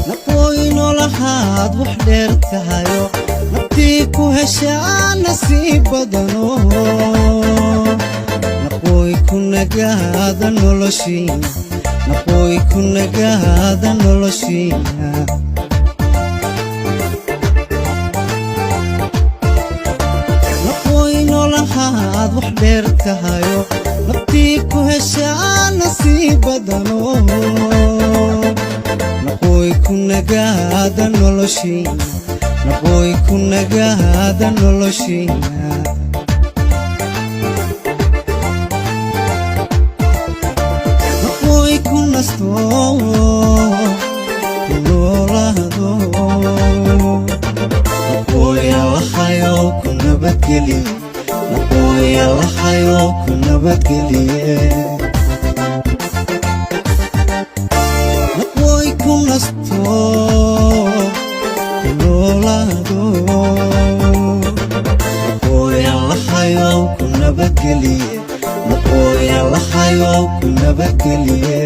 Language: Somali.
Naqooy noolahaad wax dheer tahayo, nabtii ku heshaa nasiib badano. Naqooy ku nagaada noloshiina, naqooy ku nagaada noloshiina. Naqooy noolahaad wax dheer tahayo, nabtii ku heshaa nasiib badano. Naqooy ku nagaada noloshiina, naqooy ku nagaada noloshiina. Naqooy ku nasto, ku noolaado. Naqooy Allahayow ku nabadgeliye, naqooy Allahayow ku nabadgeliye. Naqooy ku nasto, ku noolaado. Naqooy Allahayow ku nabadgeliye, naqooy Allahayow ku nabadgeliye.